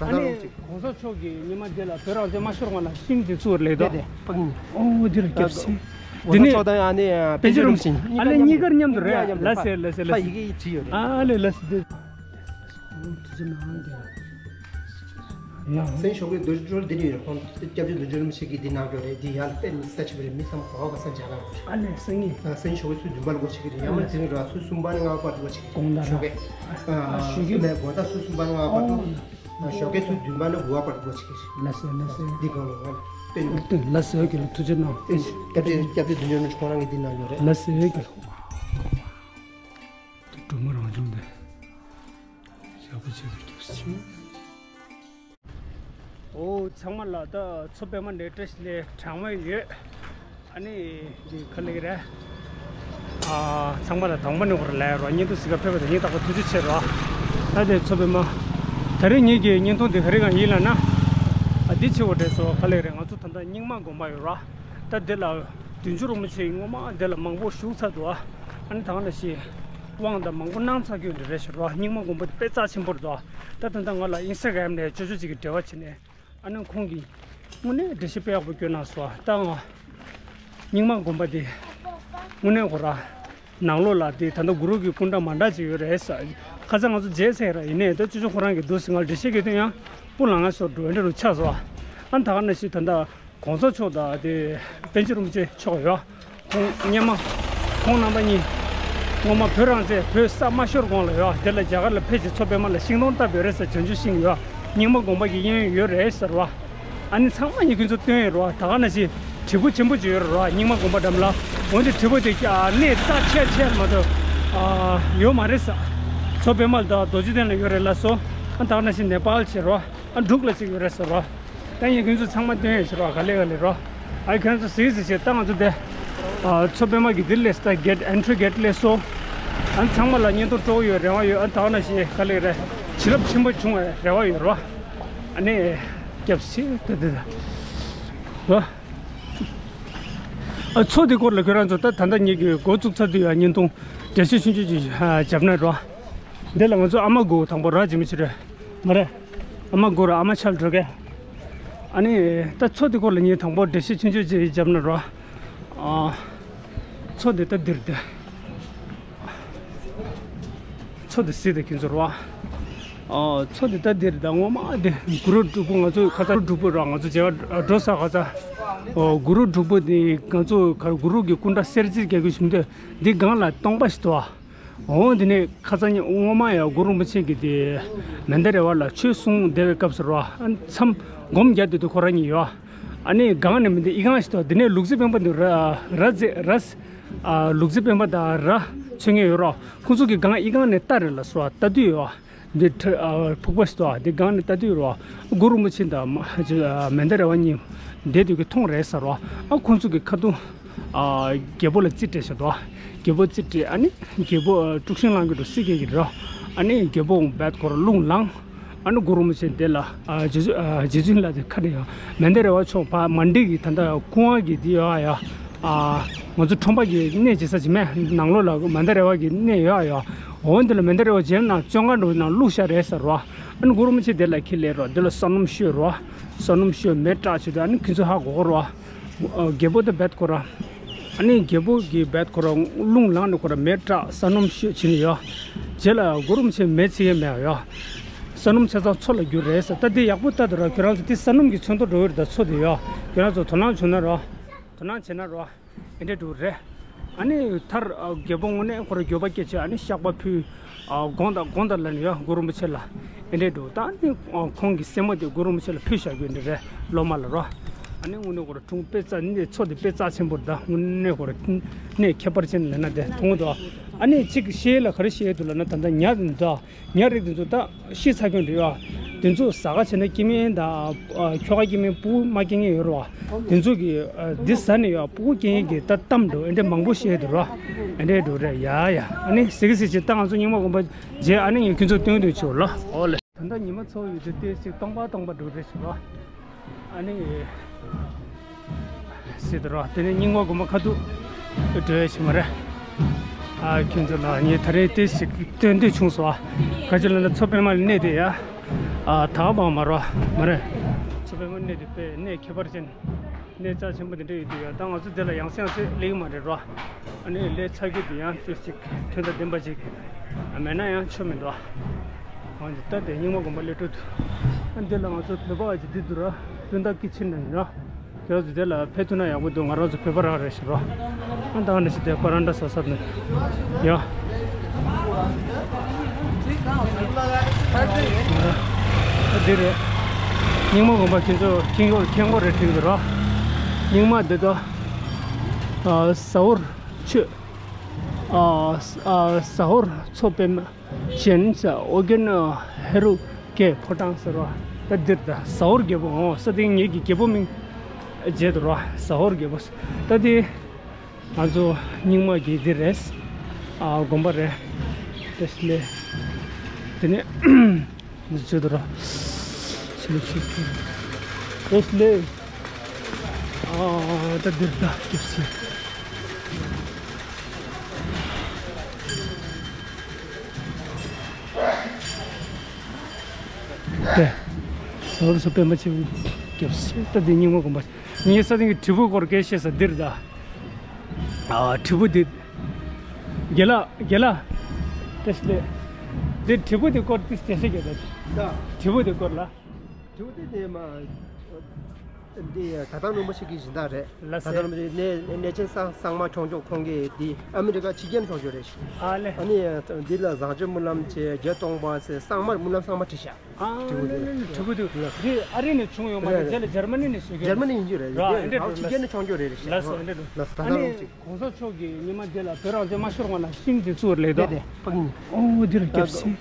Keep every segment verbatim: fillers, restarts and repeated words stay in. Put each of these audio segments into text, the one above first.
ཨ་ནི་གོང་ས་མཆོག་གིས་ཉི་མ་འདི་ལ་བོད་རང་བཙན་མ་ཤོར་སྔོན་ལ་ཤིང་འདི་བཙུགས་ལེགས་དོ། དེ་དེ་ཨོ་འདི་རུ་སྐྱབས་སེ། འདི་ནི་གོང་ས་མཆོག་དང་ཨ་ནི་པཎ་ཆེན་རིན་པོ་ཆེ་ཨ་ལེ་གཉིས་ཀར་མཉམ་དུ་རེད། ལ་སེ་ལ་སེ་ལ་སེ། ཡི་གེ་བྲིས་ཡོད་རེད། ཨ་ལེ་ལ་སེ་འདི། ཡང་སེང་ཞོགས་པའི་རྡོ་རྗེ་ལྡེབས་རིས་འདི་ནི་ཡོད་ཁོང་སྐྱབས་རྗེ་རྡོ་རྗེ་རིན་པོ་ཆེ་གིས་འདི་གནང་ཡོད་རེད། འདི་ཡང་དཔེ་མི་སྲིད་ཆེ་བ་རེད། མི་ཚང་མ་གོ་བ་ག་ས་མཇལ་ཁ་ཡོད་རེད། ཨ་ལེ་སེང་ངེ། སེང་ཞོགས་པའི་ཚོུད་བདུན་པ་ལ་སྒོ་ཕྱེ་གི་རེད། ཡང་མ་དེ་རིང་ར་ཚོུད་གསུམ་པ་ནས་ལྔ་པ་བར་དུ་སྒོ་ཕྱེ་གི་རེད། དགོང་དག་ཞོགས་ཀས་ཞུ་རྒྱུ་མེད་དགོང་དག་ཚོུད་གསུམ་པ་ནས་ལྔ་པ་བར་དུ། ཞོགས་ཀས་ཚོུད་བདུན་པ་ནས་དགུ་པ་བར་དུ་སྒོ་ཕྱེ་གི་རེད། ལ་སེ་ལ་སེ། འདི་གང་ལ་ང་ལ་སྟོན། ལ་སེ་ཡོད་ཀྱི་ལ་ཐུགས་རྗེ་གནང་། སྐྱབས་རྗེ་སྐྱབས་རྗེ་རྡོ་རྗེ་རིན་པོ་ཆེ་ཁོང་རང་གིས་འདི་གནང་ཡོད་རེད། ལ་སེ་ཡོད་ཀྱི་ལ། འབྲུག་མོ་རང་བྱུང་དེ། ཞག་པོ་ཆེ་བའི་སྐྱབས་སུ་མཆི། ཨོ་ཚང་མ་ལ་ད་མཚོ་པདྨ་ནས་བཀྲ་ཤིས་བདེ་ལེགས་གྲངས་མེད་ཡོད། ཨ་ནི་འདི་ག་ལེགས་རེད། ཨ་ཚང་མ་ལ་དང་པོ་ནས་བར་ལས་རོ་བརྙན་ཐུང་གཟིགས་ག་ཕེབས་པ་དང་སྙིང་ཐག་པ་ཐུགས་རྗེ་ཆེ་རོ། ད་དེ་མཚོ་པདྨ། ད་རེས་ངེད་ཀྱི་བརྙན་ཐུང་འདི་ག་རེ་གང་ཡིན་ལ་ན། ཨ་འདི་ཆེ་བ་རེད་སོ་ག་ལེགས་རེད། ང་ཚོ་ད་ལྟ་རྙིང་མ་དགོན་པ་ཡོད་རོ། ད་འདི་ལ་བདུད་འཇོམས་རིན་པོ་ཆེ་སྔོན་མ་འདི་ལ་མང་པོ་བཞུགས་ཚར་འདུག་ཨ་ནི་ད་ག་ནང་བཞིན་དབང་དང་མང་པོ་གནང་ཚར་རྒྱུ་འདི་རེད་ཤག་རོ། རྙིང་མ་དགོན་པ་དེ་དཔེ་རྩ་ཆེན་པོ་རེད་འདུག་ད་ད་ལྟ་ང་ལ་ཨིན་སི་ཊ་གྷ་རམ་ནས་ཅོ་ཅོ་ཅིག་གིས་འབྲེལ་བ་བྱས་ནས་ཨ་ནི་ཁོང་གིས་དངོས་གནས་འགྲེལ་བཤད་དཔེ་ཡག་པོ་བསྐྱོན་གནང་སོང་། ད་ང་རྙིང་མ་དགོན་པ་དེ་དངོས་གནས་ཁོ་ར་ནང་ལོགས་ལ་དེ་ད་ལྟ་གུ་རུ་གི་སྐུ་འདྲ་མ་འདྲ་ཅིག་ཡོད་རེད་ཟེར། ཁ་སང་ང་ཚོ་མཇལ་ཚར་ར་ཡིན་ནའི་ད་ཅོ་ཅོ་ཁོ་རང་གིས་འདུག་ཟེར་ང་ལ་འགྲེལ་བཤད་བསྐྱོན་དུས་ཡང་སྤུ་ལངས་ས་འགྲོ་འདྲ་རུ་ཆགས་སོང་། ཨ་ནི་ད་ག་ནང་བཞིན་ད་ལྟ་གོང་ས་མཆོག་དང་དེ་པཎ་ཆེན་རིན་པོ་ཆེ་མཆོག་ཡོད། ཁོང་སྔོན་མ། ཁོང་རྣམ་པ་གཉིས། སྔོན་མ་བོད་རང་བཙན་བོད་ས་མ་ཤོར་གོང་ལ་ཡོད། དེ་ལ་རྒྱ་གར་ལ་ཕེབས་ཀྱི་མཚོ་པདྨ་ལ་ཤིང་སྡོང་བཏབ་ཡོད་རེད་ཟེར། བྱང་ཆུབ་ཤིང་ཡོད། རྙིང་མ་དགོན་པ་གི་གཡས་གཡོན་ཡོད་རེད་ཟེར་བ། ཨ་ནི་ཚང་མ་ངས་ཁྱོད་ཚོ་སྟོན་ཡོད་རེད་བ། ད་ག་ནང་བཞིན་དྲིལ་བུ་ཆེན་པོ་ཅིག་ཡོད་རེད་བ། རྙིང་མ་དགོན་པ་འགྲམ་ལ། འོན་ཏེ་དྲིལ་བུ་དེ་ཀྱ་གནས་རྩ་ཆེ་ཆེ་མ་གཏོགས་ཨ་ཡོད་མ་རེད་ཟེར། མཚོ་པདྨ་དང་རྡོ་རྗེ་གདན་ལ་ཡོད་རེད་ལ་སོ། ཨ་ད་ག་ནང་བཞིན་ནེ་པཱལ་ཅིག་རེད་བ། ཨ་འབྲུག་ལ་ཅིག་ཡོད་རེད་ཟེར་བ། ད་ཡིན་ཁྱོད་ཚོ་ཚང་མ་སྟོན་ཡོད་ཟེར་བ་ག་ལེ་ག་ལེ་རོ། ཨ་ཁྱོད་ཚོ་གཟིགས་གཟིགས་བྱེད་ད་ང་ཚོ་དེ། ཨ་མཚོ་པདྨ་གི་འདིར་སླེབས་ད་གེ་ཊི་ཨེན་ཊི་རི་གེ་ཊི་སླེབས་སོ། ཨ་ཚང་མ་ལ་བརྙན་ཐུང་སྤྲོ་བོ་ཡོད་རེ་བ་ཡོད། ཨ་ད་ག་ནང་བཞིན་ག་ལེ་རེད། བྱིན་རླབས་ཆེན་པོ་བྱུང་བའི་རེ་བ་ཡོད་རོ། ཨ་ནི། སྐྱབས་སེ་ད་དེ་ད། རོ། ཨ་མཚོ་དེ་སྐོར་ལ་ཁྱོད་རང་ཚོ་ད་ད་ལྟ་ངེད་ཀྱི་འགོ་བཙུགས་ཚར་དུས་ཡང་བརྙན་ཐུང་འགྲེལ་བཤད་ཆུང་ཆུང་ཅིག་ཨ་བརྒྱབ་ན་རོ། འདི་ལ་ང་ཚོ་ཨ་མ་དགུ་དང་པོ་ར་འཇིམ་ཆི་རེད་མ་རེད། ཨ་མ་དགུ་ར་ཨ་མ་ཆལ་འགྲོ་གས། ཨ་ནི་ད་མཚོ་དེ་སྐོར་ལ་ངས་དང་པོ་འགྲེལ་བཤད་ཆུང་ཆུང་ཅིག་བརྒྱབ་ན་རོ། ཨ་མཚོ་དེ་ད་འདིར་དེ། མཚོ་དེ་གཟིགས་དང་ཁྱེད་ཚོར་བ། ཨ་མཚོ་དེ་ད་འདིར་ད་ངོ་མ་དེ་གུ་རུ་སྒྲུབ་ཕུག་ང་ཚོ་ཁ་ཚ་སྒྲུབ་ཕུག་ར་ང་ཚོ་མཇལ་བ་འགྲོ་ས་ཁ་ཚ། ཨོ་གུ་རུ་སྒྲུབ་ཕུག་དེ་ང་ཚོ་ག་གུ་རུ་གི་སྐུ་འདྲ་གསེར་བྱེས་རྒྱག་གི་བཞིན་དུ་འདི་སྒང་ལ་སྟོང་པ་ཞིག་འདུག་ཨ། འོ་འདི་ནས་ཁ་ཚ་ཉི་སྔོན་མ་ཡང་གུ་རུ་རིན་པོ་ཆེ་གིས་དེ་མན་དཱ་ར་བ་ལ་ཆོས་གསུང་བསྡད་པའི་སྐབས་སུ་ར་ཨ་མཚམས་སྒོམ་རྒྱག་བསྡད་དུས་ཁོ་རང་གཉིས་ཡོད། ཨ་ནི་སྒང་ནས་མི་འདི་ཨི་ཁང་ཞིག་འདུག་འདི་ནས་ལུག་རྫི་སྤེན་པ་འདི་ར་ར་རྫི་ར། ཨ་ལུག་རྫི་སྤེན་པ་དང་ར་མཚོན་མཁན་ཡོད་ར། ཁོང་ཚོ་གི་སྒང་ཨི་ཁང་ནས་ལྟ་རེད་ལ་སོ་ལྟ་དུས་ཡོད། འདི་ཁྲི་ཨ་ཕུག་པ་ཞིག་འདུག་འདི་སྒང་ནས་ལྟ་དུས་ར་གུ་རུ་རིན་པོ་ཆེ་དང་མ་ཨ་མན་དཱ་ར་བ་གཉིས་བསྡད་དུས་ཀྱི་མཐོང་རེད་ཟེར་ར། ཨ་ཁོང་ཚོ་གི་ཁ་ཐུག་ཨ་རྒྱལ་པོ་ལ་རྩིས་སྤྲད་ཤག་འདུག་རྒྱལ་པོ་རྩིས་སྤྲད། ཨ་ནི་རྒྱལ་པོ་ཨ་དཀྲུག་ཤིང་བསླང་གི་འདུག་སྲིད་སྐྱེལ་གྱི་ར། ཨ་ནི་རྒྱལ་པོ་རྦད་ཁོ་ར་རླུང་ལངས། ཨ་ནི་གུ་རུ་རིན་པོ་ཆེ་དེ་ལ་ཨ་རྗེ་བཙུན་ཨ་རྗེ་བཙུན་ལ་དེ་ཁ་ནས་ཡང་མན་དཱ་ར་བ་མཆོག་ཕ་མ་འགྲིག་གི་ད་ལྟ་ཁོང་བ་གི་དེ་ཡོད་ཡ། ཨ་ང་ཚོ་ཁྲོམ་པ་གི་གནས་བྱེད་ས་ཅིག་མེད་ནང་ལོགས་ལ་མན་དཱ་ར་བ་གི་གནས་ཡོད་ཡ། འོ་འདི་ལ་མན་དཱ་ར་བ་མཇལ་ན་བཙོན་ཁང་འགྲོ་ནང་བླུགས་ཤག་རེད་ཟེར་རོ། ཨ་ནི་གུ་རུ་རིན་པོ་ཆེ་དེ་ལ་ཁྱེར་སླེབས་རོ། དེ་ལ་ས་སྣུམ་བཤོས་རོ། ས་སྣུམ་བཤོས་མེ་སྲེག་བྱེད་དུས་ཨ་ནི་ཁྱེད་ཚོ་ཧ་གོ་གོ་རོ། རྒྱལ་པོ་དེ་རྦད་ཁོ་ར། ཨ་ནི་རྒྱལ་པོ་གི་རྦད་ཁོ་ར་རླུང་ལངས་ནས་ཁོ་ར་མེ་སྲེག་ས་སྣུམ་བཤོས་བྱིན་ཡོད། རྗེས་ལ་གུ་རུ་རིན་པོ་ཆེ་མེ་ཚིག་ཡས་མེད་ཡོད། ས་སྣུམ་ཆ་ཚང་མཚོ་ལ་བསྒྱུར་རེད་ཟེར། ད་འདི་ཡག་པོ་ལྟ་དུས་ར་ཁྱོད་རང་ཚོ་འདི་ས་སྣུམ་གྱི་ཚོན་མདོག་འགྲོ་གི་རེད། ད་མཚོ་དེ་ཡོད། ཁྱོད་རང་ཚོ་དོ་སྣང་བྱུང་ན་རོ། དོ་སྣང་བྱེད་ན་རོ། ཨེ་འདྲས་འགྲོ་རེད། ཨ་ནི་མཐར་རྒྱལ་པོ་དངོས་གནས་ཁོ་ར་འགྱོད་པ་སྐྱེས་བྱས་ཨ་ནི་བཤགས་པ་ཕུལ། དགོངས་དག་དགོངས་དག་ལབ་ནས་ཡོད་གུ་རུ་རིན་པོ་ཆེ་ལ། ཨེ་འདྲས་འགྲོ་ད་ཨ་ནི་ཁོང་གི་སེན་མོ་དེ་གུ་རུ་རིན་པོ་ཆེ་ལ་ཕུལ་བཞག་རྒྱུ་འདི་རེད་སློབ་མ་ལ་རོ། ཨ་ནི་དངོས་གནས་ཁོ་ར་དྲུང་དཔེ་རྩ་ནི་མཚོ་དེ་དཔེ་རྩ་ཆེན་པོ་རེད། ད་དངོས་གནས་ཁོ་ར་གནས་ཁྱད་པར་ཅན་ལབ་ན་དེ་མཐོང་གི་འདུག་ཨ་ནི་གཅིག་བཤད་ལ་ག་རེ་བཤད་འདུག་ལབ་ན་ད་ལྟ་ཉ་འདི་འདུག་ཉ་རིགས་དེ་ཚོ་ད་ཤི་ཚར་རྒྱུ་འདྲ་ཡོད། དེ་ཚོ་ཟ་ཁ་བྱས་ན་སྐྱེ་དམན་དང་ཁྱོ་ག་སྐྱེ་དམན་ཕྲུ་གུ་མ་སྐྱེ་མཁན་ཡོད་རེད་བ། དེ་ཚོ་གིས་འདི་ཟ་ནས་ཡོད་ཕྲུ་གུ་སྐྱེ་མཁན་གྱི་ད་གཏམ་འདྲ་ཨེ་འདྲས་མང་པོ་བཤད་འདུག་ར། ཨེ་འདྲས་འགྲོ་རེད་ཡ་ཡ། ཨ་ནི་ཟེར་གི་ཟེར་གྱི་ད་ང་ཚོ་རྙིང་མ་དགོན་པ་མཇལ། ཨ་ནི་ངས་ཁྱོད་ཚོ་སྟོན་སྟོན་ཆོག་ལ་ཨོ་ལེ། ད་ལྟ་ཉི་མ་ཚོ་ཡོད་དུས་ཏོག་ཙམ་སྟོང་པ་སྟོང་པ་འགྲོ་རེད་ཟེར་བ། ཨ་ནི། སྲིད་དུ་རོ། དེ་ནས་རྙིང་མ་དགོན་པ་ཁ་ཐུག་འགྲོ་ཡ་ཞིག་མ་རེད། ཨ་ཁྱོད་ཚོ་ལ་ངས་ད་རེས་ཏོག་ཙམ་སྟོན་འདོད་བྱུང་སོང་ཨ། ག་ཅི་ལབ་ན་མཚོ་པདྨ་ལ་གནས་དེ་ཡ། ཨ། ད་བང་མ་རོ། མ་རེད། ཚོ་པའི་མ་གནས་དེ་པའི་གནས་ཁྱད་པར་ཅན། གནས་རྩ་ཆེན་པོ་དེ་འདྲ་ཡོད་དུས་ཡ། ད་ང་ཚོ་དེ་ལ་ཡང་སེ་ཡང་སེ་སླེབས་ཀྱི་མ་རེད་རོ། ཨ་ནི་ལས་ཚ་གི་དེ་ཡང་ཏོག་ཙམ་ཐོན་ད་བདེན་པ་ཅིག་མེད་ན་ཡང་ཆོ་མི་འདུག་ཨ་ནི་ད་དེ་རྙིང་མ་དགོན་པ་སླེབས་འགྲོ་འདུག་ཨ། འདི་ལ་ང་ཚོ་བོད་པ་ཅིག་འདི་འདུག་ར། སྤུན་ཟླ་སྐྱིད་ཆེན་ནས་ར། ཁྱེད་རང་ཚོ་དེ་ལ་ཕེབས་ཐུབ་ན་ཡག་པོ་འདུག་ང་རང་ཚོ་བོད་པ་རང་རེད་ཟེར་རོ། ཨ། ད་ནི་ཞིག་དེ་པ་ར་འདྲ་ས་ས་ནས་ཡ། ཨ། འདི་རེད། རྙིང་མ་དགོན་པ་ཁྱེད་ཚོ་མཁྱེན་གོ་མཁྱེན་གོ་རེད་དྲན་གི་རོ། རྙིང་མ་འདི་དག་ཨ། ཟ་ཧོར་ཆོས། ཨ། ཨ། ཟ་ཧོར་མཚོ་པདྨ། གཞན་ས་ཨོ་རྒྱན་ཧེ་རུ་ཀའི་ཕོ་བྲང་ཟེར་བ། ད་འདིར་ད་ཟ་ཧོར་རྒྱལ་པོ་འོང་ས་དེ་ངེད་ཀྱི་རྒྱལ་པོ་མིང་བརྗེད་དུ་རོ། ཟ་ཧོར་རྒྱལ་པོ་ད་དེ་ང་ཚོ་རྙིང་མ་གི་འདི་རེད། ཨ། དགོན་པ་རེད། དེ་སླེ་དེ་ནས་འདི་བརྗེད་དུ་རོ། སླེ་ཆུ་དེ་སླེ། ཨ། ད་འདིར་ད་སྐྱབས་སུ། དེ། ཟ་ཧོར་མཚོ་པདྨ་ཆེན་པོའི་སྐྱབས་སུ། ད་འདི་རྙིང་མ་དགོན་པ། ངའི་ས་སྟེང་གི་དྲིལ་བུ་སྐོར་སྐད་བཤད་ས་འདིར་ད། ཨ། དྲིལ་བུ་འདི། རྒན་ལགས། རྒན་ལགས། དེ་སླེ། འདི་དྲིལ་བུ་འདི་སྐོར་ཏིས་དེ་ཤེས་རྒྱལ་ད། དྲིལ་བུ་འདི་སྐོར་ལ། དྲིལ་བུ་འདི་དེ་མ། འདི་ད་ཐང་རིན་པོ་ཆེ་གི་སྦྱིན་བདག་རེད། ལགས་སོ། ད་ཐང་རིན་པོ་ཆེ་གནས་གནས་ཆེན་གསང་གསང་མ་ཆོས་འབྱོར་ཁོང་གིས་འདི་ཨ་མི་རི་ཀ་ཕྱི་རྒྱལ་ཆོས་འབྱོར་རེད། ཨ་ལེ། ཨ་ནི་འདི་ལ་བཟང་སྤྱོད་སྨོན་ལམ་བཅས་བརྒྱད་སྟོང་པ་ཟེར་གསང་མ་སྨོན་ལམ་གསང་མ་བྲིས་ཤག་ཨ་དྲིལ་བུ་ལེ་ལེ་ལེ། དྲིལ་བུ་དུ་ལགས། འདི་ཨ་རི་ནས་བྱུང་ཡོང་མ་རེད། རེད། རྗེས་ལ་འཇར་མ་ནི་ནས་བཟོས་ཀྱི་རེད། འཇར་མ་ནི་ཡིན་རྒྱུ་རེད། ར། འདི་ཨ་འདྲས་འགྲོ་ཕྱི་རྒྱལ་ནས་ཆོས་འབྱོར་རེད་རེད། ལགས་སོ། ཨ་འདྲས་འགྲོ། ལགས་སོ། ད་ཨ་ནི་ད་རུང་ཅིག་གོང་ས་མཆོག་གིས་ཉི་མ་འདི་ལ་བོད་རང་བཙན་མ་ཤོར་སྔོན་ལ་ཤིང་འདི་བཙུགས་རེད་དོ། རེད་རེད། ཕ་གི་ནི། ཨོ་འདི་རུ་སྐྱབས་སེ།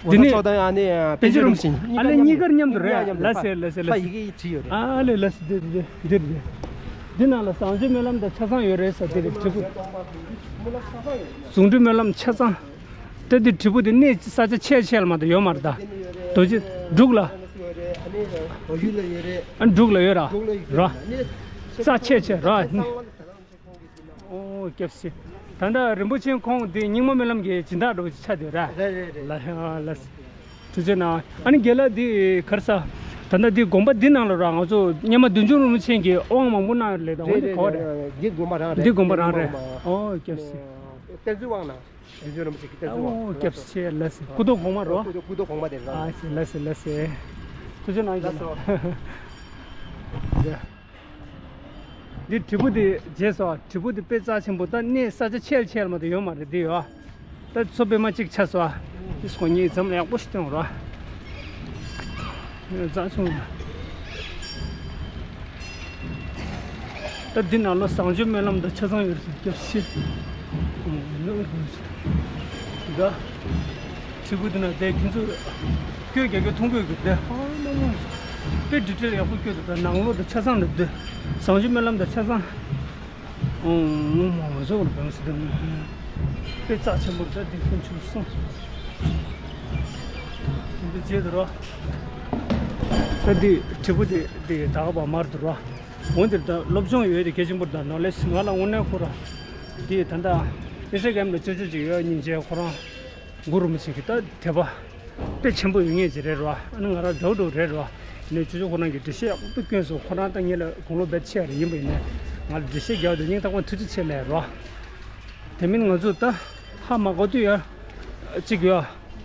འདི་ནི་ཨ་ནི་པཎ་ཆེན་རིན་པོ་ཆེ་ཨ་ལེ་གཉིས་ཀར་མཉམ་དུ་རེད། ལགས་སེ་ལགས་སེ་ལགས་སེ། ཡི་གེ་བྲིས་ཡོད་རེད། ཨ་ལེ་ལགས་སེ། འདི་འདི་འདི་འདི་འདི་ནང་ལ་བཟང་སྤྱོད་སྨོན་ལམ་དང་ཆ་ཚང་ཡོད་རེད་ཟེར། འདི་རེད་དྲིལ་བུ། གཟུངས་བྲིས་སྨོན་ལམ་ཆ་ཚང་། ད་འདི་དྲིལ་བུ་འདི་གནས་ས་ཆ་ཆེ་ཆེ་ལ་མ་གཏོགས་ཡོད་མ་རེད་ད། རྡོ་རྗེ་འབྲུག་ལ། ཨ་འབྲུག་ལ་ཡོད་ར། ར། ས་ཆེ་ཆེ་ར། ཨོ་སྐྱབས་སེ། ད་ལྟ་རིན་པོ་ཆེ་ཁོང་འདི་རྙིང་མ་སྨོན་ལམ་གྱི་སྦྱིན་བདག་འདྲ་བོ་ཅིག་ཆགས་བསྡད་ར། རེད་རེད་རེད། ལ་ལ། ཐུགས་རྗེ་གནང་། ཨ་ནི་རྒན་ལགས་འདི་ག་རེ་ཟ། ད་ལྟ་འདི་དགོན་པ་འདི་ནང་ལ་ར་ང་ཚོ་སྔོན་མ་བདུད་འཇོམས་རིན་པོ་ཆེ་གིས་དབང་མང་པོ་གནང་ཡོད་རེད་ད། འོ་འདི་ག་བ་རེད། འདི་དགོན་པ་རང་རེད། འདི་དགོན་པ་རང་རེད། ཨོ་སྐྱབས་སེ། བསྟན་འཛིན་དབང་ནང་། བདུད་འཇོམས་རིན་པོ་ཆེ་གི་བསྟན་འཛིན་དབང་། ཨོ་སྐྱབས་སེ་ལགས་སེ། སྐུ་ཐོག་གོང་མ་རོ། སྐུ་ཐོག་སྐུ་ཐོག་གོང་མ་དེ་རེད། ཨ་སེ་ལགས་སེ་ལགས་སེ། ཐུགས་རྗེ་གནང་། ལགས་སོ། འདི་དྲིལ་བུ་འདི་བརྗེད་སོང་། དྲིལ་བུ་འདི་དཔེ་རྩ་ཆེན་པོ། ད་གནས་ས་ཆ་ཆེ་ཆེ་ལ་མ་གཏོགས་ཡོད་མ་རེད་འདི་ཡོད། ད་མཚོ་པདྨ་གཅིག་ཆགས་སོང་། འདི་སྒོ་གཉིས་འཛོམས་ལ་ཡག་པོ་ཞིག་སྟོན་རོགས། རྩ་ཆུང་། ད་འདི་ནང་ལོ་བཟང་སྤྱོད་སྨོན་ལམ་དང་ཆ་ཚང་ཡོད་རེད་སྐྱབས་སེ། ད། དྲིལ་བུ་འདི་ན་བསྡད་ཁྱེད་ཚོ་སྐྱོད་རྒྱག་སྐྱོད་མཐོང་གི་ཡོད་གི་བསྡད། ཨ་མ་མ། དཔེ་འདི་འདྲའི་ཡག་པོ་སྐྱོད་འདུག་ད་ནང་ལོགས་དང་ཆ་ཚང་ལ་བསྡད། བཟང་སྤྱོད་སྨོན་ལམ་དང་ཆ་ཚང་། ཨོ་མ་མ་བཟོ་བར་བང་སི་དང་། དཔེ་རྩ་ཆེན་པོ་ད་འདི་ཁྱོད་ཚོ་སོང་། འདི་བརྗེད་དུ་རོ། ད་འདི་དྲིལ་བུ་འདི་འདི་ད་ག་པ་མར་དུ་རོ། འོན་ཏེ་ད་སློབ་སྦྱོང་ཡོད་དེ་གལ་ཆེན་པོ་ད་ནོ་ལེ་སི་ང་ལ་དངོས་གནས་ཁོ་ར། འདི་ད་ད་ཨེ་སི་ཨེ་ཀེམ་ལ་ཅོ་ཅོ་ཅིག་ཡོད་སྙིང་རྗེ། ཁོ་རང་གུ་རུ་མི་ཞིག་གི་ད་དད་པ་དཔེ་ཆེན་པོ་ཡོད་ངེས་ཅིག་རེད་རོ། ཨ་ནི་ང་རང་འགྲོ་འགྲོ་རེད་རོ། ནས་ཅོ་ཅོ་ཁོ་རང་གི་འགྲེལ་བཤད་ཡག་པོ་བསྐྱོན་སོང་། ཁོ་རང་ད་ངེད་ལ་དགུང་ལོ་བེད་ཆེ་རེ་ཡིན་པ་ཡིན་ནས་ང་ལ་འགྲེལ་བཤད་རྒྱག་དུས་སྙིང་ཐག་པ་ཐུགས་རྗེ་ཆེ་ལབ་རོ། དེ་མིན་ང་ཚོ་ད་ཧ་མ་གོ་དུས་ཡ་གཅིག་ཡ་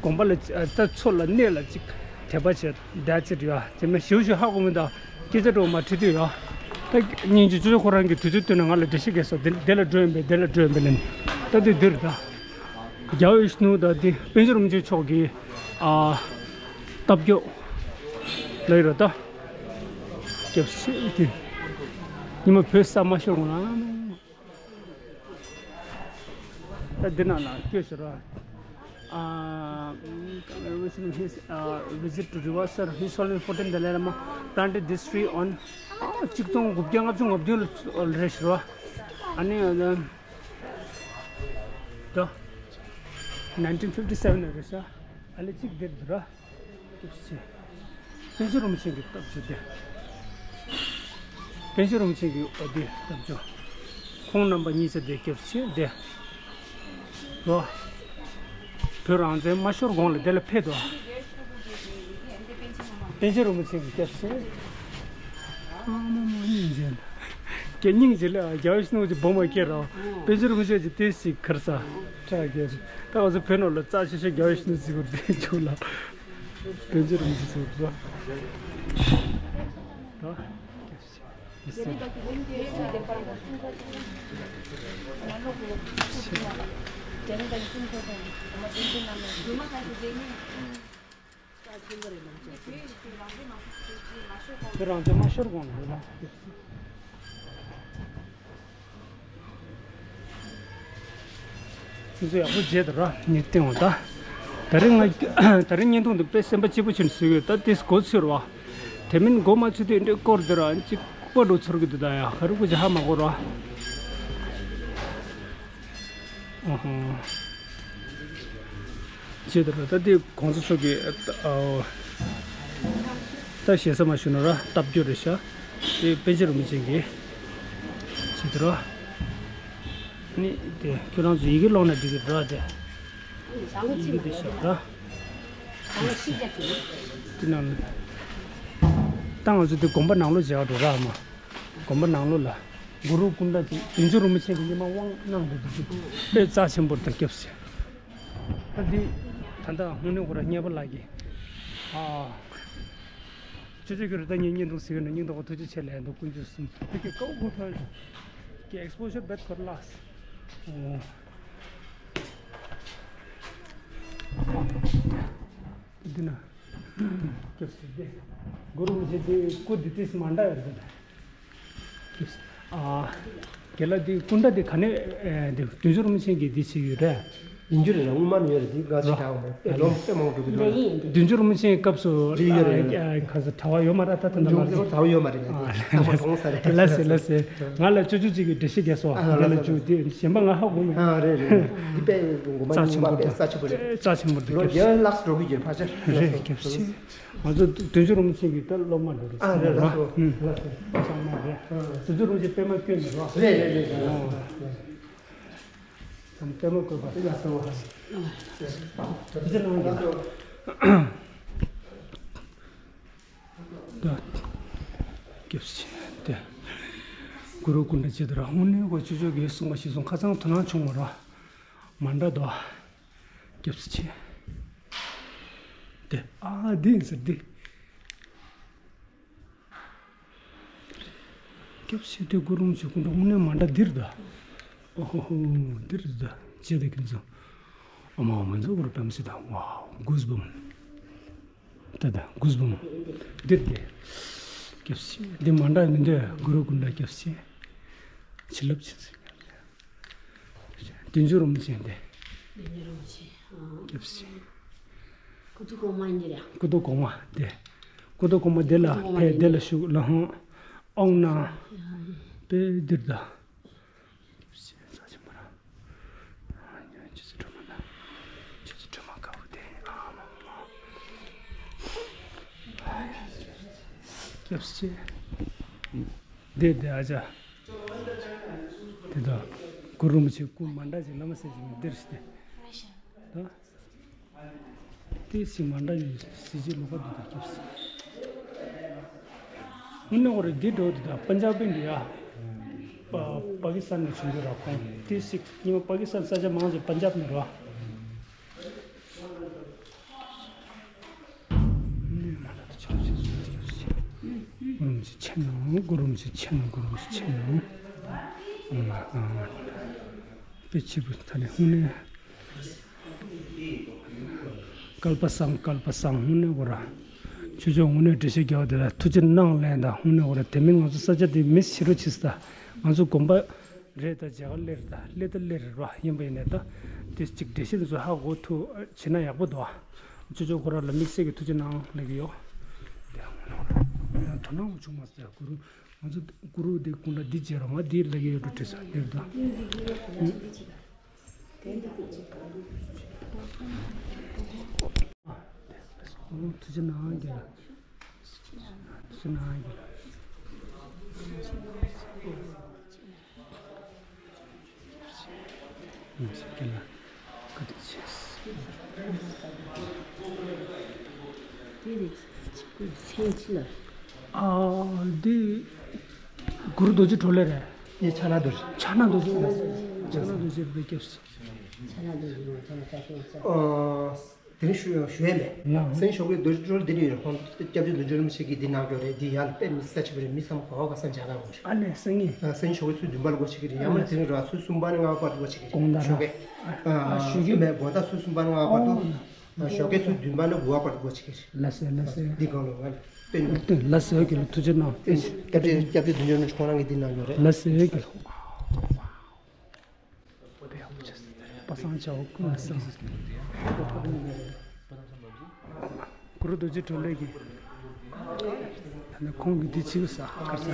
དགོན་པ་ལ་ད་མཚོ་ལ་གནས་ལ་གཅིག་དད་པ་བྱས་བསྡད་ཅིག་ཡ། དེ་མིན་ཞིའུ་ཞིའུ་ཧ་གོ་མི་འདུག་སྐད་ཆ་འགྲོ་མ་དྲི་དུས་ཡ། ད་སྙིང་རྗེ་ཅོ་ཅོ་ཁོ་རང་གི་དུས་ཚོད་བཏོན་ནས་ང་ལ་འགྲེལ་བཤད་རྒྱག་སོང་། དེ་དེ་ལ་འགྲོ་ཡིན་པས་དེ་ལ་འགྲོ་ཡིན་པས་ལབ་ནས་ད་དུས་འདིར་ད། རྒྱལ་བ་ཡིད་བཞིན་ནོར་བུ་དང་དེ་པཎ་ཆེན་རིན་པོ་ཆེ་མཆོག་གི་ཨ་བཏབ་སྐྱོ་ལ་ཡོད་ར་ད། སྐྱབས་སེ་དེ་ཉི་མ་བོད་ས་མ་ཤོར་གོང་ལ། ད་འདི་ནང་ལ་སྐྱོད་ཤོར་ར། ཨ། His, uh, visit to Rewa, sir. His Holiness fourteen Dalai Lama planted this tree on, ཨ། གཅིག་སྟོང་དགུ་བརྒྱ་ལྔ་བཅུ་ང་བདུན་ལ་རེད་ཤོར་ར། ཨ་ནི། ད། nineteen fifty seven ལ་རེད་ཤག་ཨ་ལེ་གཅིག་འདིར་འདུག་ར། སྐྱབས་སེ། པཎ་ཆེན་རིན་པོ་ཆེ་གི་བཏབ་ཅིག་དེ། པཎ་ཆེན་རིན་པོ་ཆེ་གི་འོ་དེ་བཏབ་ཅོ། ཁོང་རྣམ་པ་གཉིས་ཆ་དེ་སྐྱབས་སེ་དེ། ལོ། བོད་རང་བཙན་མ་ཤོར་གོང་ལ་དེ་ལ་ཕེབས་དོ། པཎ་ཆེན་རིན་པོ་ཆེ་གི་སྐྱབས་སུ། ཨ་མ་མ་སྙིང་རྗེ། ཀྱེ་སྙིང་རྗེ་ལ་རྒྱལ་བ་ཡིད་བཞིན་ནོར་བུ་གི་བུ་མོ་སྐྱེས་རོགས། པཎ་ཆེན་རིན་པོ་ཆེ་གི་ཏེ་སི་ཁར་ས་ཁྲ་རྒྱལ། ད་ང་ཚོ་བོད་ནང་ལ་རྩ་ཆེ་ཤོས་རྒྱལ་བ་ཡིད་བཞིན་ནོར་བུ་གི་བུ་མོ་ཆུ་ལ། པཎ་ཆེན་རིན་པོ་ཆེ་ཟེར་རོགས། ད། ཁྱོད་རང་ཚོ་མ་ཤོར་གོང་ལ་རེད་ལ། ཁྱོད་ཚོ་ཡག་པོ་བརྗེད་འདུག་ར། ངས་བསྟན་འོང་ད། ད་རིང་ང་ད་རིང་བརྙན་ཐུང་འདི་དཔེ་སེམས་པ་སྐྱིད་པོ་བྱུང་བཟོས་ཡོད། ད་དེ་མགོ་ཚོས་ར་བ། དེ་མིན་མགོ་མ་ཚོས་དུས་འདྲའི་སྐོར་འདི་ར་གཅིག་པ་འགྲོ་ཚོར་གི་འདུག་ད་ཡ་ག་རེ་དགོས་ཀྱི་ཧ་མ་གོ་ར། ཨ་ཧ། ཅེས་དང་ད་ལྟའི་གོང་ས་མཆོག་གི་ཨ་ད་ཞེ་ས་མ་ཞུ་ན་ར་སྟབས་སྐྱོ་རེད་ཤག་དེ་པཎ་ཆེན་རིན་པོ་ཆེ་གི་ཅེས་དང་ར། ནི་དེ་ཁྱོད་རང་ཚོ་ཡི་གེ་ཀློག་ན་འགྲིག་གི་ར་དེ། ཡི་གེ་དེ་ཤག་ར། དེ་ནང་ད་ང་ཚོ་དེ་དགོན་པ་ནང་ལོགས་བྱས་འགྲོ་ར་མ། དགོན་པ་ནང་ལོགས་ལ་གུ་རུ་ཀུན་ད་ཅིག་བདུད་འཇོམས་རིན་པོ་ཆེ་གི་སྙེ་མ་དབང་གནང་འདུག་དེ་དཔེ་རྩ་ཆེན་པོར་ད་སྐྱབས་སུ། ད་འདི་ད་ལྟ་དངོས་གནས་ཁོ་ར་གཉེར་པ་ལགས་ཀྱིས་ཨ་ཅོ་ཅོ་གི་རུ་ད་ངའི་བརྙན་ཐུང་གཟིགས་ཡོད་ན་སྙིང་ཐག་པ་ཐུགས་རྗེ་ཆེ་ལབ་འདུག་དཀོན་མཆོག་གསུམ་དེ་གི་ཀའུ་གོ་ཐོན་གི་ཨེག་སི་པོ་ཞར་རྦད་ཁོ་ར་ལགས། ཨོ། འདི་ན། སྐྱབས་སུ་བདེ། གུ་རུ་རིན་པོ་ཆེ་དེ་སྐུ་འདི་ཏིས་མ་འདྲ་ཡོད་རེད། ཨ། རྒན་ལགས་འདི་སྐུ་འདྲ་འདི་ག་ནས་ཨེ་འདི་བདུད་འཇོམས་རིན་པོ་ཆེ་གི་འདི་ཞིག་ཡོད་རེད། ཡིན་རྒྱུ་རེད་ལ་སྔོན་མ་ནས་ཡོད་རེད། འདི་ག་ཚོད་གྲགས་འོང་ལོ་དཔེ་མང་པོ་འགྲོ་གི་འདུག་ལ། བདུད་འཇོམས་རིན་པོ་ཆེའི་སྐབས་སུ་འདི་ཡོད་རེད་ལ། ཨ་ཨ་ག་ཚོད་གྲྭ་བ་ཡོད་མ་རེད་ད་ད་ད་ཡོང་ལ་ཟེར་གྲྭ་བ་ཡོད་མ་རེད་ལ། ཨ་འདི་ལ་ཟེར་ལ་ཟེར་ང་ལ་ཅོ་ཅོ་གཅིག་གི་འགྲེལ་བཤད་རྒྱག་སོང་། ཨ་འདི་ལ་ཅོ་འདི་གཞན་པ་ང་ཧ་གོ་མེད། ཨ་རེད་རེད་རེད། འདི་དཔེ་ངོ་མ་རྩ་ཆེན་པོ་རེད། རྩ་ཆེན་པོ་རེད། རྒྱལ་བ་ལགས་སུ་འགྲོ་གི་ཡོད་ཕལ་ཆེར། རེད་སྐྱབས་སུ་མཆི། ང་ཚོ་བདུད་འཇོམས་རིན་པོ་ཆེ་གི་ད་སློབ་མ་འགྲོ་རེད། ཨ་རེད་ལགས་སོ། ལགས་སོ། ཚང་མ་རེད། བདུད་འཇོམས་རིན་པོ་ཆེ་པདྨ་བཀོད་ནས་རོགས། རེད་རེད་རེད་རེད། ཨོ། ཚང་མ་པདྨ་བཀོད་པ། ལགས་སོ། ཐུགས་རྗེ་གནང་གི། ད། སྐྱབས་སུ་མཆི། དེ། གུ་རུ་སྐུ་འདྲ་བྱེད་དུ་ར་དངོས་གནས་ཁོ་ཅོ་ཅོ་གིས་གསུངས་པ་ཞིག་སོང་ཁ་སང་དོ་སྣང་བྱུང་བ་ར། མ་འདྲ་དོ། སྐྱབས་སུ་མཆི། དེ་ཨ་འདི་ཡིན་ཟེར་འདི། སྐྱབས་སུ་མཆི། དེ་གུ་རུ་རིན་པོ་ཆེ་སྐུ་འདྲ་དངོས་གནས་མ་འདྲ་འདིར་དོ། ཨོ་ཧོ་ཧོ་འདིར་དོ། ཅེས་དེ་ཁྱེད་ཚོ། ཨོཾ་ཨཱཿཧཱུྃ་བཛྲ་གུ་རུ་པདྨ་སིདྡྷི་ཧཱུྃ། གུས་འབུམ། ད་ད་གུས་འབུམ། འདིར་དེ། སྐྱབས་སུ་མཆི། འདི་མ་འདྲ་མི་འདོད་གུ་རུ་སྐུ་འདྲ་སྐྱབས་སུ་མཆི། བྱིན་རླབས་ཆེ་ཟེར། བདུད་འཇོམས་རིན་པོ་ཆེ་འདི། བདུད་འཇོམས་རིན་པོ་ཆེ། ཨ། སྐྱབས་སུ་མཆི། སྐུ་མདོག་གོང་མ་འདི་རེད། སྐུ་མདོག་གོང་མ་འདི། སྐུ་མདོག་གོང་མ་འདི་ལ་སྐུ་མདོག་གོང་མ་ཕེ་འདི་འདི་ལ་བཞུགས་ལ་ཧོང་། ཨོང་ན། ཕེ་འདིར་ད། སྐྱབས་སུ་མཆི། རྩ་ཆེན་པོ་ར། ཨ་ཉོན་ཆུ་ཚོད་སྒྲོལ་མ་ན། ཆུ་ཚོད་སྒྲོལ་མ་དཀར་པོ་དེ། ཨ་མ་མ། སྐྱབས་སུ་མཆི། འདི་འདི་ཨ་ཅག་དེ་དག་གུ་རུ་རིན་པོ་ཆེ་སྐུ་མ་འདྲ་ཞིག་བླ་མ་སྲས་ཀྱི་མི་འདིར་ཞིག་སྟེ། ད། དེ་སྲིད་མ་འདྲ་ཡི་སྲིད་ཇི་ལོ་ཀ་འདི་དང་སྐྱབས་སུ། དངོས་གནས་འོ་རེད། འདི་འགྲོ་འདི་དང་པན་ཇབ་པན་འདི་ཡ། པ་པ་ཀི་སི་ཐན་ནས་བྱུང་རྒྱུ་ར་ཁོང་། དེ་སྲིད་ཉི་མ་པ་ཀི་སི་ཐན་ས་ཆ་མང་ཆེ་པན་ཇབ་ནས་ར། དངོས་གནས་མ་འདྲ་འདི་ཆགས་སྲིད་སྐྱབས་སུ། གུ་རུ་རིན་པོ་ཆེ་མཆོད་གནང་། གུ་རུ་རིན་པོ་ཆེ་མཆོད་གནང་། གུ་རུ་རིན་པོ་ཆེ་མཆོད་གནང་། ཨོཾ་ཨཱཿཧཱུྃ་བཛྲ། དཔེ་ཆེ་པོ་ད་ནི་དངོས་གནས། སྐལ་པ་བཟང་། སྐལ་པ་བཟང་། དངོས་གནས་འོ་ར། ཆོས་ཕྱོགས་དངོས་གནས་འགྲེལ་བཤད་རྒྱག་པ་དེ་ལ་ཐུགས་རྗེ་གནང་ལན་དང་། དངོས་གནས་འོ་ར། དེ་མིན་ང་ཚོ་ས་ཆ་དེ་མི་ཕྱི་རུ་ཕྱིན་ས། ང་ཚོ་དགོན་པ་རེད་ད། མཇལ་ཁ་སླེབས་རེད་ད། སླེབས་ད་སླེབས་རེད་ར། ཡིན་པ་ཡིན་ནས་ད། དེ་གཅིག་འགྲེལ་བཤད་ཚོ་ཧ་གོ་ཐུབ་བྱེད་ན་ཡག་པོ་འདུག་ཆོས་ཕྱོགས་ཁོ་ར་ལ་དམིགས་བསལ་གྱི་ཐུགས་རྗེ་གནང་ལབ་ཀྱི་ཡོད། དེ་དངོས་གནས་འོ་ར། དོ་སྣང་བྱུང་མ་ཟེར་གུ་རུ། ང་ཚོ་གུ་རུ་དེ་ཀུན་ལ་འདི་བྱེད་རོགས། ང་འདི་ལ་གི་ཡོད་འགྲོ་དྲན་ས་འདིར་དང་། ཐུགས་རྗེ་གནང་རྒན། ཐུགས་རྗེ་གནང་རྒན། ཡིན་ཞིག་གི་ལ་བཀའ་དྲིན་ཆེ། མཚན་ཅི་ལ། ཨ། འདི་གུ་རུ་རྡོ་རྗེ་གྲོ་ལོད་རེད། འདི་ཕྱག་ན་རྡོ་རྗེ། ཕྱག་ན་རྡོ་རྗེ། ཕྱག་ན་རྡོ་རྗེ་རེད་པས། སྐྱབས་སུ། ཕྱག་ན་རྡོ་རྗེ་ལ་ཕྱག་ན་རྡོ་རྗེ། ཨ། དེ་རིང་ཞུ་ཡང་ཞུ་ཡས་མེད། ཡང་། སང་ཉིན་ཞོགས་ཀས་རྡོ་རྗེ་གྲོ་ལོད་འདི་རེད། ཧོན་སྐྱབས་རྗེ་བདུད་འཇོམས་རིན་པོ་ཆེ་གིས་འདི་གནང་རྒྱུ་རེད། འདི་ཡར་ལ་དཔེ་མི་སྲིད་ཆེ་བ་རེད། མི་ཚང་མ་ག་བ་ག་ས་མཇལ་ཁ་ཡོང་ཤོག་ཨ་ལས། སང་ཉིན། ཨ། སང་ཉིན་ཞོགས་ཀས་ཚོུད་བདུན་པ་ལ་སྒོ་ཕྱེ་གི་རེད། ཡང་མིན་ན་དེ་རིང་ར་ཚོུད་གསུམ་པ་ནས་ལྔ་པ་བར་དུ་སྒོ་ཕྱེ་གི་རེད། དགོང་དག་ར། ཞོགས་ཀས། ཨ། ཨ། ཞོགས་ཀས། མེད། དགོང་དག་ཚོུད་གསུམ་པ་ནས་ལྔ་པ་བར་དུ། ཨོ། ཨ། ཞོགས་ཀས་ཚོུད་བདུན་པ་ནས་དགུ་པ་བར་དུ་སྒོ་ཕྱེ་གི་རེད། ལགས་སོ། ལགས་སོ། འདི་གང་ལ་ང་སྟོན། སྟོན། ལགས་སོ། ཡ་གི་ལ་ཐུགས་རྗེ་གནང་། སྟོན། སྐྱབས་རྗེ། སྐྱབས་རྗེ་བདུད་འཇོམས་རིན་པོ་ཆེ་ཁོང་རང་གིས་འདི་གནང་རྒྱུ་རེད། ལགས་སོ། ཡ་གི་ལ། པ་སངས་བྱ་བ་ཀུན་ལ་གསང་། གུ་རུ་རྡོ་རྗེ་གྲོ་ལོད་ཀྱི། ད་ནི་ཁོང་གིས་འདི་བྱེད་ས་དཀར་ས།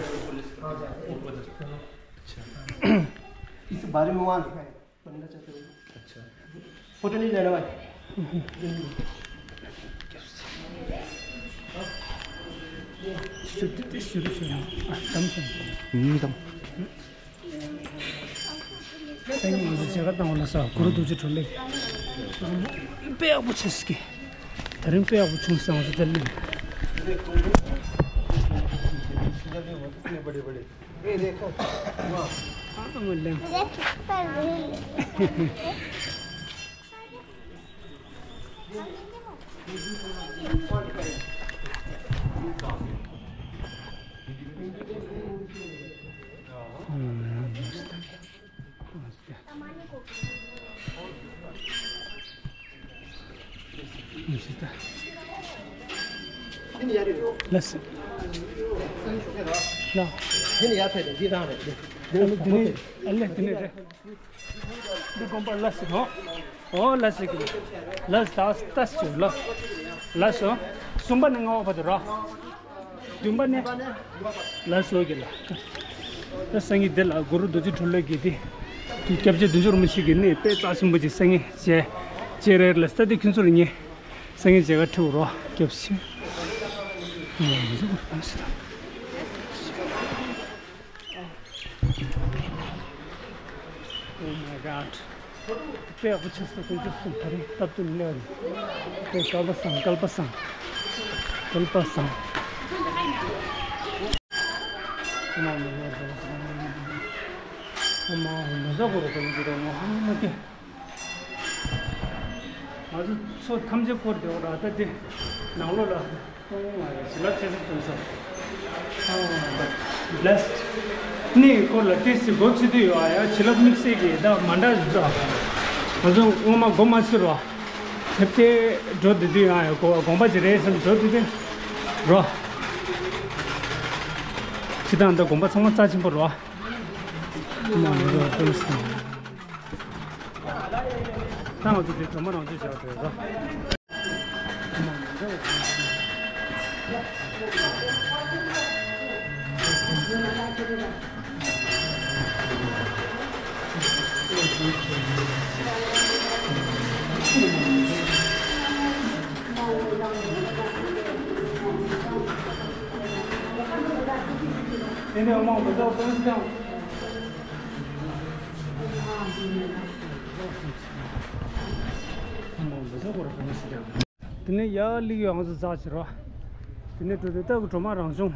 इस बारे में वहाँ लिखा है। अच्छा। फोटो नहीं लेना भाई। ཉིན་དང་། སང་ཉིན་ང་ཚོ་མཇལ་ཁ་བཏང་བ་ལ་ས་གུ་རུ་རྡོ་རྗེ་གྲོ་ལོད། དཔེ་ཡག་པོ་བྱས་ཀྱི། ད་རིང་དཔེ་ཡག་པོ་བྱུང་སོང་། ང་ཚོ་དེར་སླེབས། ཨ་མ་ལེམ། ལགས་སོ། ལགས། འདི་ནི། ཨ་ལས། འདི་ནི་རེད། འདི་དགོན་པ་ལ་ཟེར་རོ། ཨོ་ལ་ཟེར་གི། ལ་ཟེར་ད་ལྟ་ཟེར་ལ། ལ་ཟེར། གསུམ་པ་ནས་ལྔ་པ་བར་དུ་རོ། བདུན་པ་ནས། ལ་ཟེར་གི་ལ། ད་སང་ཉིན་འདི་ལ་གུ་རུ་རྡོ་རྗེ་གྲོ་ལོད་ཀྱི་འདི། དུས་སྐྱབས་རྗེ་བདུད་འཇོམས་རིན་པོ་ཆེ་གི་གནས་དཔེ་རྩ་ཆེན་པོ་ཅིག་སང་ཉིན་མཇལ། མཇལ་རེད་ལ་ས། འདི་ཁྱོད་ཚོར་ཉེ། སང་ཉིན་མཇལ་ཁ་ཁྲིད་རོ། སྐྱབས་རྗེ། ཨོ་མི་ཟེར་གི་ལ་ཟེར། Oh my God. དཔེ་ཡག་པོ་ཆགས་སོང་། དཀོན་མཆོག་གསུམ་ད་རེས་སྟབས་བསྟུན་གནས་རེད། དཔེ་སྐལ་པ་བཟང་། སྐལ་པ་བཟང་། སྐལ་པ་བཟང་། ཨོ་མ་ཧོ་མ་ཟ་གོ་རོ་ཀ་ལི་ཟེར་རོ་ངོ་ཧ་མ་ཀེ། ང་ཚོ་ཚོ་ཐམས་ཅད་སྐོར་བདེ་བོ་ར་ད་དེ་ནང་ལོགས་ལ་ཁོང་ང་རེ་བྱིན་རླབས་ཆེ་ཤོས་ཐོན་སོང་། ཨ་ལེ། ནི་སྐོར་ལ་ཏིས་སི་སྒོ་ཕྱེ་དུས་ཡོད་ཨ་ཡ་བྱིན་རླབས་དམིགས་བསལ་གྱི་ད་མ་འདྲ་ཞིག་འདུག་ང་ཚོ་སྔོན་མ་སྒོ་མ་ཕྱེ་རོ། དེབ་དེ་འགྲོ་དུས་དུས་ཨ་ཡ་དགོན་པ་ཅིག་རེད་བསམ་འགྲོ་དུས་དུས་རོ། ཕྱི་དང་ད་དགོན་པ་ཚང་མ་རྩ་ཆེན་པོ་རོ། ད་ང་ཚོ་འདི་སྒྲོལ་མ་རང་བྱོན་བྱ་བ་རེད་རོ། དེ་ནས་ཡར་སླེབས་ཡོང་ང་ཚོ་འཛག་བྱེད་རོགས། དེ་ནས་འགྲོ་དུས་ལྟ་བུ་སྒྲོལ་མ་རང་བྱོན་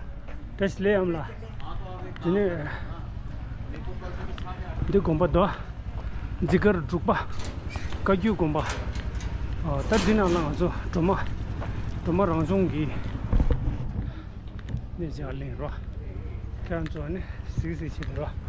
བཀྲ་ཤིས་ལེགས་ཡམ་ལ། དེ་ནས་འདི་དགོན་པ་དོ། འཛི་སྒར་འབྲུག་པ་བཀའ་བརྒྱུད་དགོན་པ། ཨ། ད་འདི་ནང་ལ་ང་ཚོ་སྒྲོལ་མ་སྒྲོལ་མ་རང་བྱོན་གྱི་གནས་ཅིག་གླེང་རོགས། ཁྱེད་རང་ཚོ་ནི་གཟིགས་གཟིགས་བྱེད་རོགས།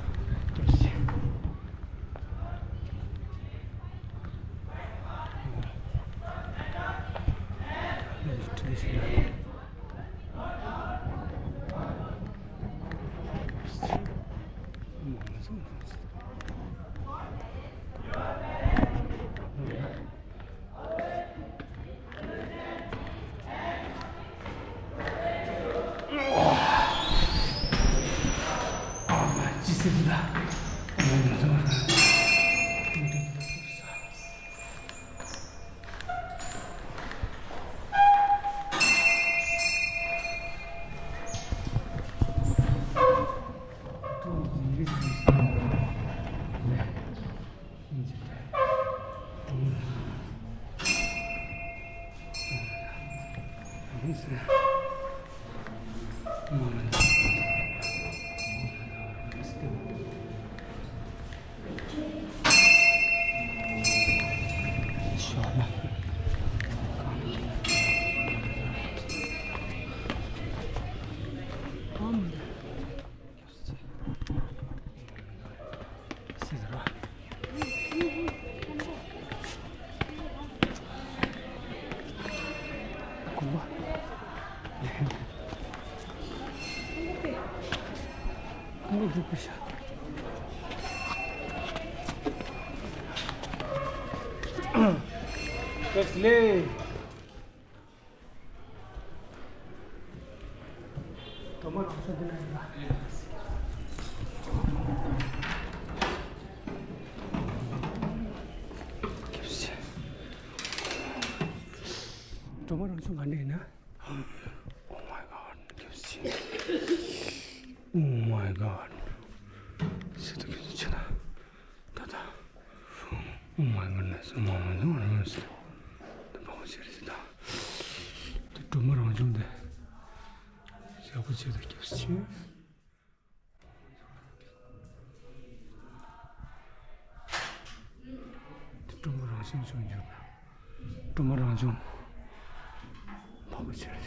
Wesley། སྒྲོལ་མ་རང་བྱུང་འདི་ན་ཡིན་ལ། སྒྲོལ་མ་རང་བྱུང་ག་འདྲ་ཡིན་ན། Oh my god, can you see? Oh my god. སི་ཏུ་ཁྱོད་ཚོ་ཆེ་ན། ད་ད། Oh my goodness, oh my goodness. ད་བག་ཆེ་རེད་ད། དེ་སྒྲོལ་མ་རང་བྱུང་དེ། ཞག་པོ་ཆེ་ད་སྐྱབས་ཆེ། དེ་སྒྲོལ་མ་རང་བྱུང་བྱུང་འགྱུར་ན། སྒྲོལ་མ་རང་བྱུང་། བག་ཆེ་རེད།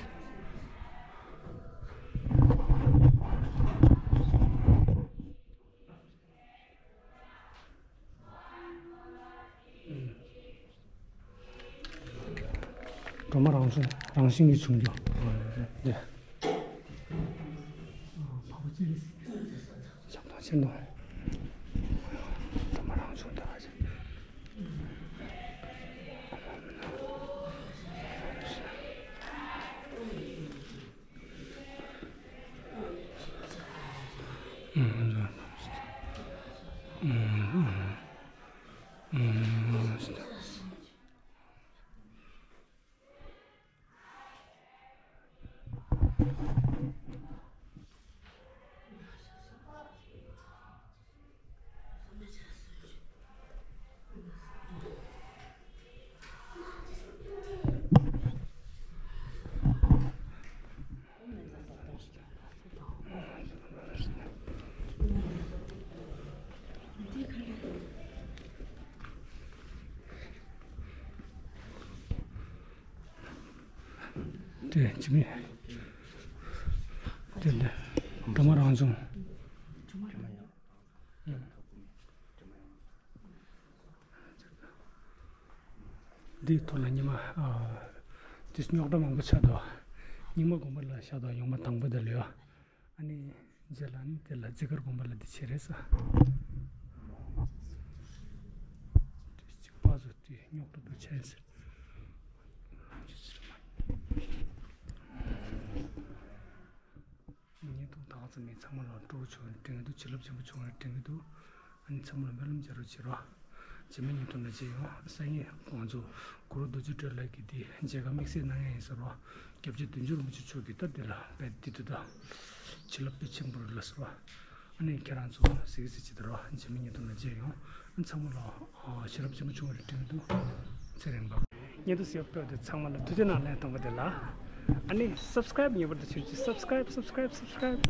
སྒྲོལ་མ་རང་བྱུང་རང་བཞིན་གྱིས་བྱུང་རྒྱུ། འདི། འཇམ་ཐང་ཆེན་མོ། སྒྲོལ་མ་རང་བྱུང་དང་། དེ་ཅི་མི། དེ་འདི་སྒྲོལ་མ་རང་བྱུང་། འདིའི་ཐོག་ལ་ཉི་མ། ཨ། དེ་རྙོག་དྲ་མང་པོ་ཆགས་འདུག། རྙིང་མ་དགོན་པ་ལ་བཞག་འདུག། ཡོང་མ་དང་པོ་དེ་ལ་ཡོད། ཨ་ནི་རྗེས་ལ་ནི་དེ་ལ་རྫི་དཀར་དགོན་པ་ལ་འདི་བྱེད་རེད་ས། དེ་གཅིག་པ་ཚོ་དེ་རྙོག་དྲ་འདུག་ཆེན་ཟེར། ཉིས་སྟོང་དག་ཙམ་མིན་ཚང་མ་ལ་སྤྲོ་བོ་བྱུང་བའི་དྲན་གྱི་འདུག། བྱིན་རླབས་ཆེན་པོ་བྱུང་བའི་དྲན་གྱི་འདུག། ཨ་ནི་ཚང་མ་ལ་སྨོན་ལམ་རྒྱག་རོགས་བྱེད་རོགས། རྗེས་མའི་ཉིན་ཐོ་ནས་མཇལ་ཡོང་། སང་ཉིན་ཁོང་ཚོ་གུ་རུ་རྡོ་རྗེ་སྤྲུལ་ལགས་ཀྱིས་འདི་མཇལ་ཁ་དམིགས་བསལ་གནང་ཡ་ཡིན་ཟེར་རོགས། སྐྱབས་རྗེ་བདུད་འཇོམས་རིན་པོ་ཆེ་མཆོག་གིས་ད་འདི་ལ་དཔེ་འདི་དུ་དང་། བྱིན་རླབས་དཔེ་ཆེན་པོ་རེད་ལ་ཟེར་རོགས། ཨ་ནི་ཁྱེད་རང་ཚོ་གཟིགས་གཟིགས་བྱེད་དེ་རོགས། རྗེས་མའི་ཉིན་ཐོ་ནས་མཇལ་ཡོང་། ཨ་ནི་ཚང་མ་ལ་བྱིན་རླབས་ཆེན་པོ་བྱུང་བའི་དྲན་གྱི་འདུག། ཚེ་རིང་པ། བརྙན་ཐུང་གཟིགས་ཕེབས་དེ་ཚང་མ་ལ་ཐུགས་རྗེ་གནང་ལན་གཏོང་གི་དེ་ལ། ཨ་ནི་སབ་སི་ཀ་རེབ་ངེས་པར་དུ་བྱེད་རོགས། སབ་སི་ཀ་རེབ། སབ་སི་ཀ་རེབ། སབ་སི་ཀ་རེབ།